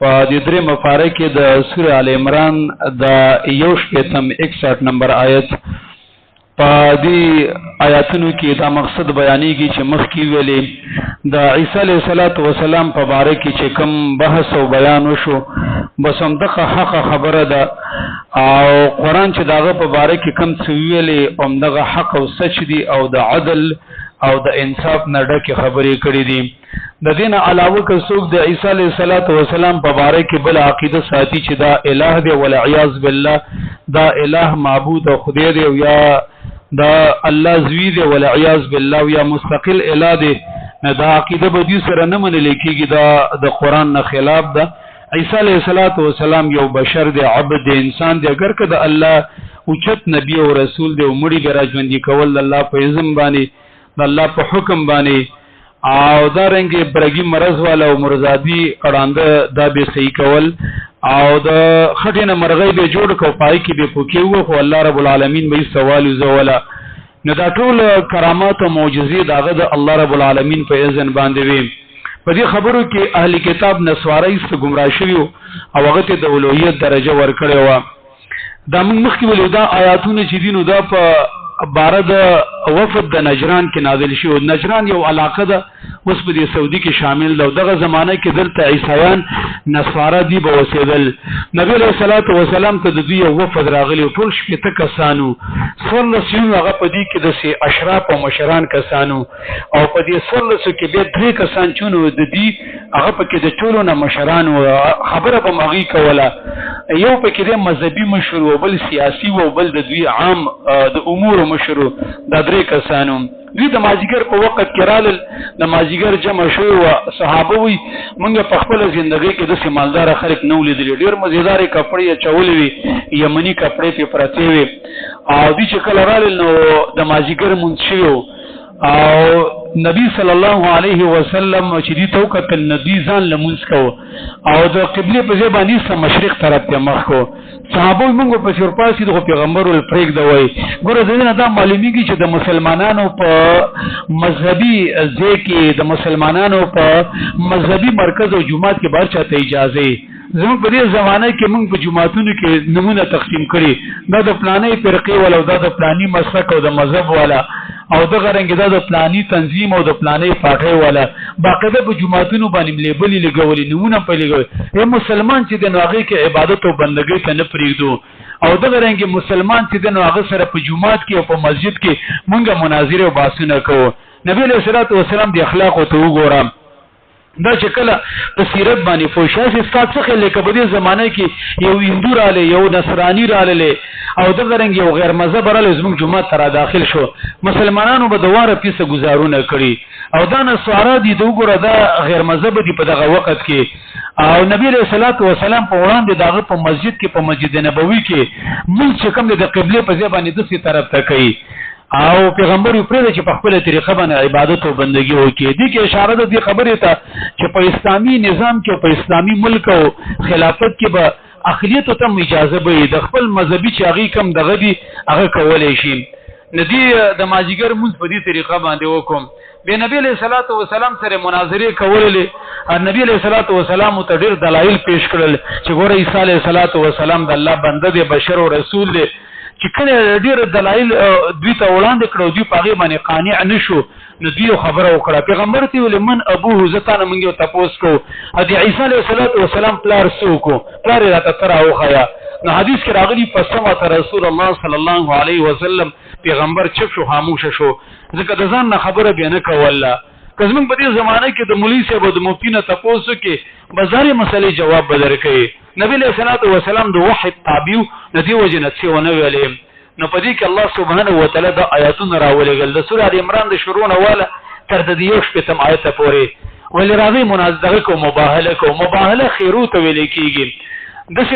په دې درې مفاره کې د سوره ال عمران د یو شپږم 61 نمبر آیت، په دې آیاتونو کې دا مقصد بیانېږي چې مخکې ویلې د عیسی علیه الصلاۃ والسلام په باره کې چې کوم بحث او بیان وشو، بس هم دغه حق خبره ده، او قرآن چې داغه په باره کې کوم څه ویلې هم دغه حق او سچ دي، او د عدل او د انصاف نه ډکې خبرې کړې دي. د دین علاوه که څوک د عیسی علیه الصلاۃ والسلام په باره کې بل عقیده ساتي چې دا الہ دی، ولعیاذ بالله، دا الہ معبود او خدای دی، او یا دا الله زوی دی، ولعیاذ بالله، او یا مستقل الہ دی، نه دا عقیده به دې سره نه منل کیږي، دا د قرآن نه خلاف ده. عیسی علیه الصلاۃ والسلام یو بشر دی، عبد دی، انسان دی، اگر که د الله اوچت نبی او رسول دی، او مړي به راژوندي کول د الله په اذن باندې، د الله په حکم باندې، او دا رنګ برګي مرض والا او مرزادي اړاند دا به صحیح کول، او د خټې نه مرغۍ به جوړ کو پای کې به پوکې وو، خو الله رب العالمین به سوال زولا. نو دا ټول کرامات او معجزې داغه د الله رب العالمین په اذن باندې وي. په دې خبرو کې اهل کتاب نسوارای ست گمراه شوی او هغه ته د اولویت درجه ورکړې و. دا موږ مخکې ویلو دا آیاتونه چې دینو دا په باره د وفد د نجران کې نازل شو. نجران یو علاقه ده، اوس په دې سعودي کې شامل ده. دغه زمانه کې دلته عیسایان نصارا دی به وسیدل. نبی علیہ الصلوۃ والسلام ته د دوی یو وفد راغلی، ټول شپېته کسانو، څوارلس یو هغه په دې کې د سي اشراف او مشران کسانو، او په دې څوارلسو کې بیا درې کسان چونو د دې هغه پکې د ټولو نه مشران و، خبره به مغي کوله. یو پکې د مذهبي مشر و، بل سیاسي و، بل د دوی عام د امور مشر. دا درې کسانو دوی د مازیګر په وخت کې رالل، د مازیګر جمع شوی و. صحابه وی مونږ په خپل ژوندۍ کې د مالدار خلک نه ولیدل، ډیر مزیدار کپڑے چولې وي، یمني کپڑے په پرتې وي. او دوی چې کله رالل نو د مازیګر مونږ شوی، او نبی صلی الله علیه وسلم چې دی تو کتل ندی ځان لمونځ کو او د قبله په ځای باندې سم مشرق طرف ته مخ کو. صحابه موږ په چورپاسي د پیغمبر ول پرېګ دی وای. ګوره د دې دا معلومیږي چې د مسلمانانو په مذهبي ځای کې، د مسلمانانو په مذهبي مرکز او جماعت کې بار چاته اجازه. زموږ په دې زمانه کې موږ په جماعتونو کې نمونه تقسیم کړي، دا د پلانې فرقې والا، دا د پلاني مسلک او د مذهب والا، او دغه رنګ دا د پلاني تنظیم او د پلانې پارټۍ والا. باقاعده په جماعتونو باندې لیبلې لګولې، نمونه په لګولې. اے مسلمان چې د نو هغې کې عبادت او بندګۍ ته نه پرېږدو، او دغه رنګ مسلمان چې د نو هغه سره په جماعت کې او په مسجد کې مونږه مناظره او بحثونه کوو. نبی علیہ الصلوۃ والسلام د اخلاق ته وګورم، دا چې کله په سیرت باندې پوه شې استاد څخه لکه په دې زمانه کې یو هندو رااله، یو نصرانی رااله، او دغه رنګ یو غیر مذهب رااله، زموږ جماعت ته داخل شو، مسلمانانو به دواره پیسه گزارونه کړي. او دا نصارا دي، د وګوره دا غیر مذهب دي په دغه وخت کې، او نبی علیہ الصلوۃ والسلام په وړاندې دغه په مسجد کې، په مسجد نبوي کې موږ چې کوم د قبله په ځای باندې دسي طرف ته کوي، او پیغمبر یې پرېږده چې په خپله طریقه باندې عبادت او بندگی وکړي. دې کې اشاره ده دې خبرې ته چې په اسلامي نظام کې او په اسلامي ملک او خلافت کې به اقلیت ته اجازه به د خپل مذهبي چې هغې کم دغه دي هغه کولی شي. ندی د مازیګر مونځ په دې طریقه باندې وکم. به نبی علیہ الصلوۃ والسلام سره مناظره کولې، نبی علیہ الصلوۃ والسلام ته ډېر دلایل پیش کړل چې ګوره عیسی علیہ الصلوۃ والسلام د الله بنده دی، بشر او رسول دی. چې کله ډېر دلایل دوی ته وړاندې کړو، دوی په هغې باندې قانع نشو، نو دوی خبره وکړه. پیغمبر ته ویل من ابوه، زه تا نه موږ یو تپوس کوو، د عیسی علیه الصلوة والسلام پلار څوک و؟ پلار یې راته ته راوښیه. نو حدیث کې راغلي فصمت رسول الله صلی الله علیه وسلم، پیغمبر چپ شو، خاموش شو، ځکه د ځان نه خبره بیا نه کوله. که زموږ په دې زمانه کې د مولوي صاحب او د مفتي نه تپوس وکړي، بس هرې مسلې جواب به درکوي. نبی علیه الصلاة والسلام د وحي تابع، د دې وجې نه څه ونه ویلې. نو په دې کې الله سبحانه وتعالی د آیاتونه راولېږل، د سورة ال عمران د شروع نه واله تر د یو شپېتم آیت پورې. ولې راغی مناظره کو، مباهله کو. مباهله خیرو ته ویل کېږي. داسې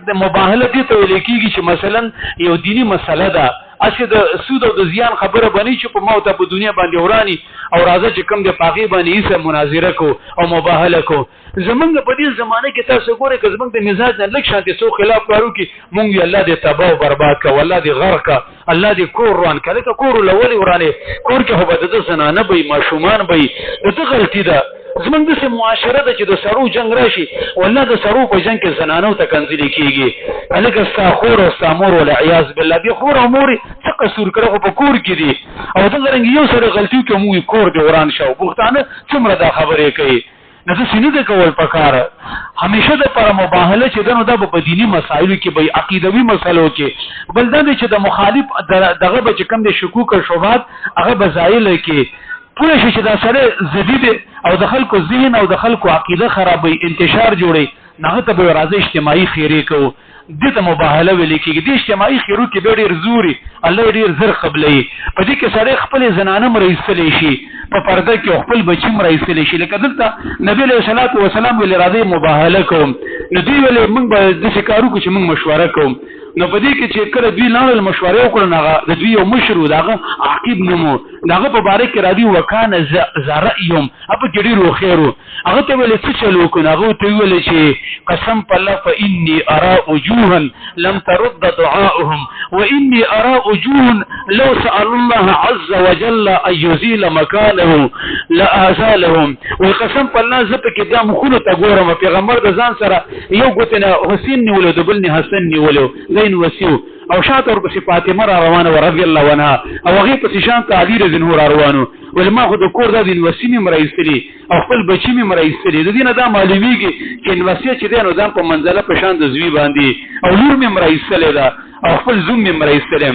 د مباهله دې ته ویل کېږي چې مثلا یو دیني مسله ده، اسې د سود او د زیان خبره بنی چې په موت په دنیا باندې ورانی او راځه چې کم د پاغي باندې یې مناظره کو او مباهله کو. زمونږ په دې زمانه کې تاسو ګورئ که زمونږ د مزاج نه لږ شانتې څو خلاف کارو کې مونږ یې الله دې تباه او برباد کا، والله دې غرق کا، الله دې کور روان کا. لکه کور لولې ورانې، کور کې خو به د ده زنانه به وي، ماشومان به وي، د ده غلطي ده. زمونږ داسې معاشره ده چې د سړو جنګ راشي، والله د سړو په جنګ کې زنانو ته کنځلې کېږي. هلکه ستا خور او ستا مور والعیاذ بالله، بې خور او مور څه قصور کړی، خو په کور کې دي. او دغه رنګ یو سړی غلطي وکړي، موږ کور دې وران شه. پښتانه څومره دا خبرې کوي، نه څه نه ده کول پکار. همیشه د پر مباهله چې دنو دا په دینی مسایلو کې به عقیدوي مسلو کې، بل دا چې د مخالف دغه به چې کم د شکوک او شبهات هغه به زایل کې پوه شي چې دا سره زدی دی او د خلکو ذهن او د خلکو عقیده خرابوي، انتشار جوړي، هغه ته به راځي اجتماعي خیره کو، دې ته مباهله ویل کېږي. د اجتماعي خیرو کې به ډېر زوري الله ډېر زر قبلې په دې کې سړی خپل زنانه مرېستلی شي په پرده کې، خپل بچی مرېستلی شي. لکه دلته نبی له صلوات و سلام ویل راځي مباهله کوم، نو دوی ویل موږ به داسې کار وکړو چې موږ مشوره کوم. نو په دې کې چې کله دوی لاړل مشوره وکړه، هغه د دوی یو مشر و، د هغه عاقب نوم و، د هغه په باره کې راځي وکانه ذرأیهم، په کې ډېر هوښیار و. هغه ته ویل څه چل وکړو؟ هغه ته ویل چې قسم په الله فإني أرى وجوها لم ترد دعاؤهم وإني أرى وجوها لو سأل الله عز وجل أن يزيل مكانه لأزالهم. وقسم په الله زه پکې دا مخونو ته ګورم، پیغمبر د ځان سره یو ګوتې نه حسین نیولو، د بل نه حسن نیولو، زین وسیو، او شاته ورپسې فاطمه را روانه وه رضی الله عنها، او هغې پسې شان ته علي رضی الله را روانو. ویل ما خو د کور دا د نوسي مې هم راایستلي او خپل بچي مې هم راایستلي. د دې نه دا معلومیږي چې نوسیه چې دی نو ځان په منزله په شان د زوی باندې، او لور مې هم راایستلې ده او خپل زوم مې هم راایستلی.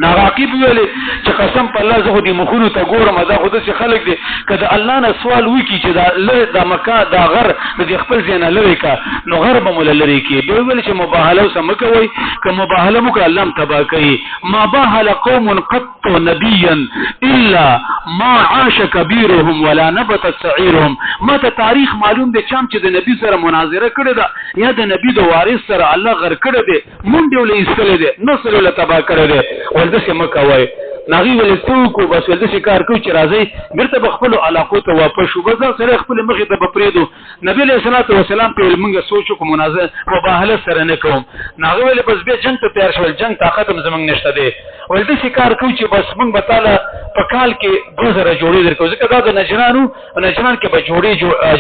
ناراقب ویلې چې قسم په الله زه خو دې مخونو ته ګورم، دا خو داسې خلک دي که د الله نه سوال وکړي چې دا لرې دا مکه دا غر د دې خپل ځای نه لرې که، نو غر به مو له لرې کړي. بیا ویل چې مباهله اوسه مه کوئ، که مباهله مو کړه الله هم تباه کوي. ما باهل قوم قط نبيا الا ما عاش كبيرهم ولا نبت سعيرهم. ما ته تاریخ معلوم دی چام چې د نبی سره مناظره کړې ده یا د نبی د وارث سره الله غر کړی دی، مونډې ولې ایستلې دی، نسل ولې تباه کړی دی. ول داسې مه کوئ. نو هغوی ویل څه وکړو؟ بس ویل داسې کار کوو چې راځئ بېرته به خپلو علاقو ته واپس شو، بس دا سړی خپلې مخې ته به پرېږدو. نبی علیه الصلاة والسلام ته ویل موږ سوچ وکړو مناظره مباهله سره نه کوم. نو هغه ویل بس بیا جنګ ته تیار شول، جنګ طاقت هم زموږ نشته دی. ویل داسې کار کوو چې بس موږ به تاله په کال کې 2000 جوړې درکوو، ځکه دا د نجرانو نجران کې به جوړې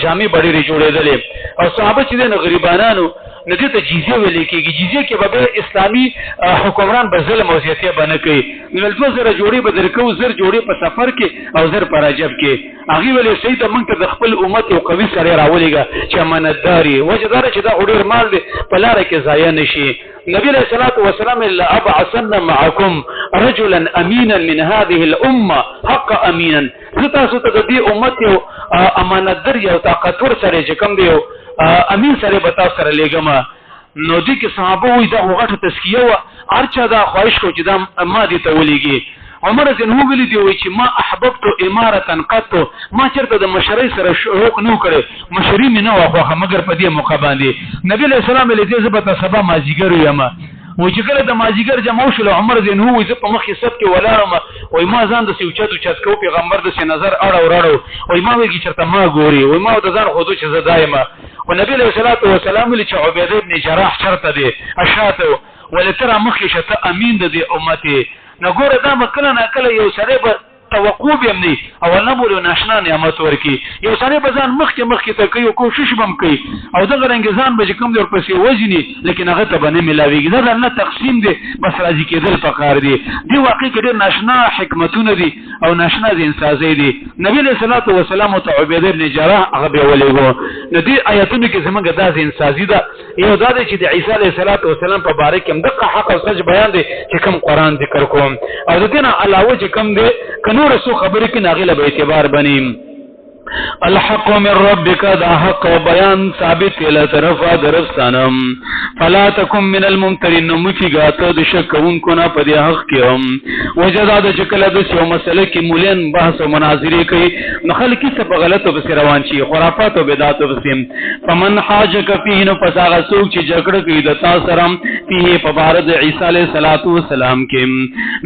جامې به ډېرې جوړېدلې، او صحابه چې دی نو غریبانانو، نو دې ته جزیه ویل کېږي. جزیه کې به بیا اسلامي حکمران به ظلم او زیاتی به نه کوي. نو 2000 جوړې به درکوو، 1000 جوړې په سفر کې او 1000 په رجب کې. هغې ویلې صحیح ده، موږ ته د خپل امت یو قوي سړی راولېږه چې امانتدار یې، وجه دا ده چې دا خو ډېر مال دی په لاره کې ضایع نه شي. نبی علیه الصلاة والسلام لأبعثن معكم رجلا امينا من هذه الامه حق امينا، زه تاسو ته د دې امت یو امانتدار یو طاقتور سړی چې کوم دی یو امین سړی به تاسو سره لېږم. نو دې کې صحابه وایي دا خو غټه تزکیه وه، هر چا دا خواهش کو چې دا ما دې ته ولېږي. عمر رضی الله ویلي دی وایي چې ما احببت امارة قط، ما چېرته د مشرۍ سره شوق نه کړی، مشري مې نه وه خوښه مګر په دې موقع باندې. نبی علیه السلام ویلي دی زه به ته سبا مازدیګر یم. وایي چې کله د مازدیګر جمع وشول، عمر رضی الله وایي زه په مخکې صف کې ولاړم، وایي ما ځان داسې اوچت اوچت کو، پیغمبر داسې نظر اړو راړو، وایي ما ویل چې چېرته ما ګوري، وایي ما ورته ځان ښودو چې زه دا یم. او نبی علیه الصلاة والسلام ویلي چې عبیده ابن جراح چېرته دی؟ اشاته ولې ته رامخکې شه، ته امین د دې امت یې. نو ګوره دا به کله ناکله یو سړی به توقع به هم نه او الله به له ناشنا نعمت ورکړي. یو سړی به ځان مخکې مخکې ته کوي او کوشش به هم کوي او دغه رنګ ځان به چې کوم دی ورپسې وژني، لیکن هغه ته به نه ملاویږي. دا د الله تقسیم دی، بس راضي کېدل پکار دي. دې واقع کې ډېر ناشنا حکمتونه دي او ناشنا ذهن سازۍ دي. نبی علیه الصلاة والسلام ته عبیده ابن جراح هغه بیا ولېږو. نو دې آیتونو کې زمونږ دا ذهن سازي ده. یو دا دی چې د عیسی علیه الصلاة والسلام په باره کې هم دقه حق او سچ بیان دی چې کوم قرآن ذکر کوم، او د دې نه علاوه چې کوم دی که نور څو خبرې کې هغې له به اعتبار بني. الحق من ربک، دا حق بیان ثابت له طرفه درستانم. فلا تکم من الممترین، نو مکی گاته د شک کوونکو نه په دې حق کې. هم وجدا د شکل د یو مسله کې مولین بحث او مناظره کوي، نو خلک څه په غلطو پسې روان شي، خرافات او بدعات پسې. فمن حاجک فيه، نو پس هغه څوک چې جګړه کوي د تا سره، فيه په بار د عیسی علیه الصلاۃ والسلام کې،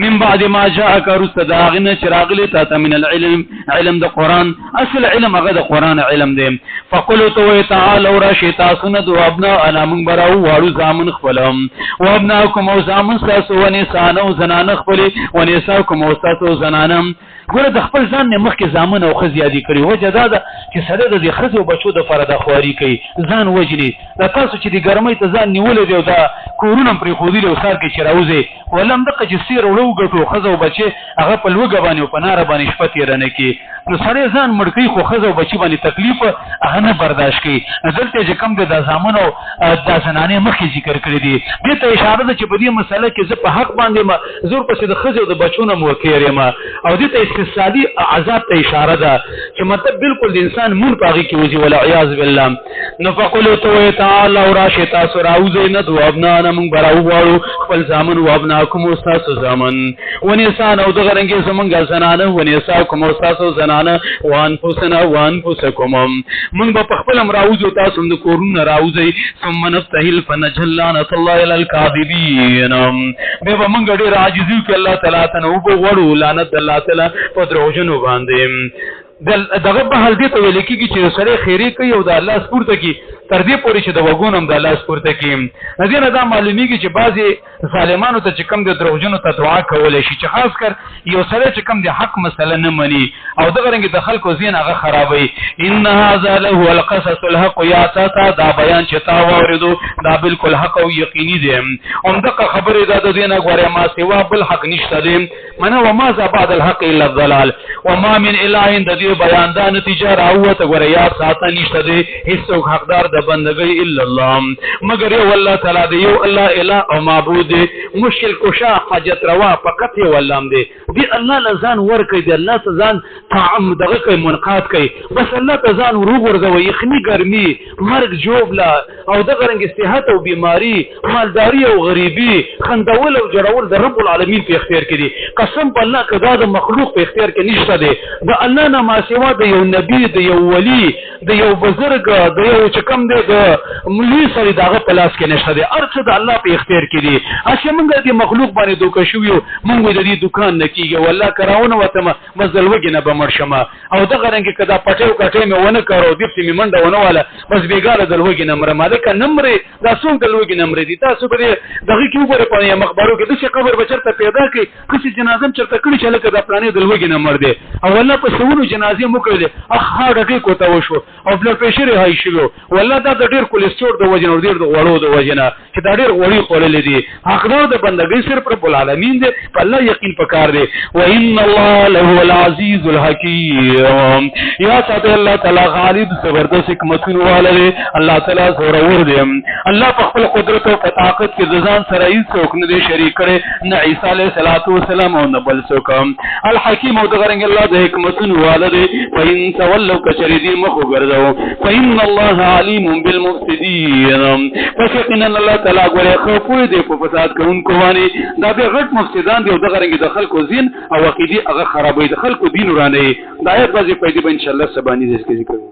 من بعد ما جاءك رسداغن چراغلی تا ته، من العلم، علم د قران، اصل علم هغه د قران علم دی. فقلوا تو تعالوا راشي تاسو نه دو ابنا انا، من براو واړو زامن خپلم، وابناکم او زامن تاسو، ونسان او زنان خپل، ونساکم او تاسو زنانم. ګوره، د خپل ځان نه مخکې زامن او ښځې یادې کړي. وجه دا ده چې سړی د دې ښځې او بچو دپاره د خواري کوي، ځان وژني. دا تاسو چې د ګرمۍ ته ځان نیولی دی او دا کورونه هم پرېښودلي او ښار کې چې راوځئ، والله همدغه چې سیر وړه وګټو، ښځه او بچی هغه په لوږه باندې او په ناره باندې شپه تېره نه کړي. نو سړی ځان مړ کوي، خو ښځه او بچي باندې تکلیف هغه نه برداشت کوي. نو دلته چې کوم دی، دا زامن او دا زنانې مخکې ذکر کړي دي. دې ته اشاره ده چې په دې مسله کې زه په حق باندې ما زور پسې د ښځې او د بچو نه موکیر یم. او دې ته استثالي عذاب ته اشاره ده چې مطلب بالکل د انسان مور په هغې کې وځي، والعیاذ بالله. نو فقلوا تو تعالی راشي تاسو راوځئ، نه دو ابنانا، مونږ براو غواړو خپل زامن، و ابناکم او تاسو زامن، ونسان او دغه رنګ زمونږ زنانه، ونساکم او تاسو زنانه، وانفسنا وانفسکم، مونږ په خپل راوځو، تاسو د کورونه راوځئ. ثم نفتحل فنجل لعنت الله الى الكاذبين. به به مونږ ډیر عاجزي کې الله تعالی ته نو وګورو لعنت الله تعالی په دروغجنو باندې. دغه په حال دې ته ویل کېږي چې سړی خیری کوي او د الله سپورته کی، تر دې پورې چې د وګونم د الله سپورته کی. نه دا معلومیږي چې بعضی ظالمانو ته چې کم د دروغجنو ته دعا کولای شي، چې خاص کر یو سړی چې کم د حق مسله نه مني او دغه رنګ د خلکو زین هغه خرابوي. ان هذا له القصص الحق، یا تا دا بیان چې تا واوریدو دا بالکل حق او یقیني دی. هم دغه خبره دا د دینه غوړې ما سوا بل حق نشته دی. منه وما ذا بعد الحق الا الضلال وما من اله. د دې بیان دا نتیجه راوته، غوړې یا ساته نشته دی هیڅ حقدار د بندګۍ الا الله، مگر یو الله تعالی دی. یو الله اله او معبود دی، مشکل کشا، حاجت روا فقط یو الله دی. دی الله لزان ور کوي، دی الله ته ځان طعام دغه کوي، منقاد کوي، بس الله ته ځان ورو ورځوي. یخنی، ګرمي، مرګ، جوبلا او دغه رنګ صحت او بیماری، مالداری او غریبی، خندول او جړول د رب العالمین په اختیار کې دي. قسم په الله کدا د مخلوق په اختیار کې نشته دی. د الله نه ما سوا د یو نبی، د یو ولی، د یو بزرګ، د یو چکم دی د ملي سړي دغه په لاس کې نشته دی. ارڅ د الله په اختیار کې دي. اشه موږ د مخلوق باندې دوکه شو، موږ د دې دکان نه کیږي، والله کراونه وته مزل وګی نه بمړ شمه. او دغه رنګ کدا پټیو کټې مې ونه کارو، دې مې منډه ونه واله، بس بیګاله د لوګي نمره مالک نمره. دا څوک د لوګي نمره دي؟ تاسو به دغه کې وګوره په مخبرو کې د څه قبر بچرته پیدا کړي، کسي جنازه چرته کړي چې لکه د پلانې د لوګي نمبر دی. او والله په سونو جنازې مو کړې، اخ هارت اټیک وته وشو او بلډ پريشر یې های شو. والله دا د ډیر کولیسټرول د وجې نه، ډیر د غوړو د وجې نه چې دا ډیر غوړي خوړلې دي. حقدار د بندګۍ صرف رب العالمین دی، په الله یقین پکار دی. وان الله له العزیز الحکیم. یا ساته الله تعالی غالب، زبردست حکمتونو والا دی. الله تعالی زورور دی. الله په خپل قدرت او طاقت کې ځان سره هیڅ څوک نه دی شریک کړي، نه عیسی علیه الصلاۃ والسلام او نه بل څوک. الحکیم او دغه رنګ الله د حکمتونو والا دی. فإن تولوا، کچری دی مخ ګرځاو، فإن الله علیم بالمفسدين. پس یقینا الله تعالی ګوره خو پوه دی په فساد کوونکو باندې. دا به غټ مفسدان دي او دغه رنګ د خلکو زین او عقیدی هغه خرابوي، د خلکو دین ورانه. دا آیت بعضې پیدې به ان شاء الله سبانی ذکر کوي.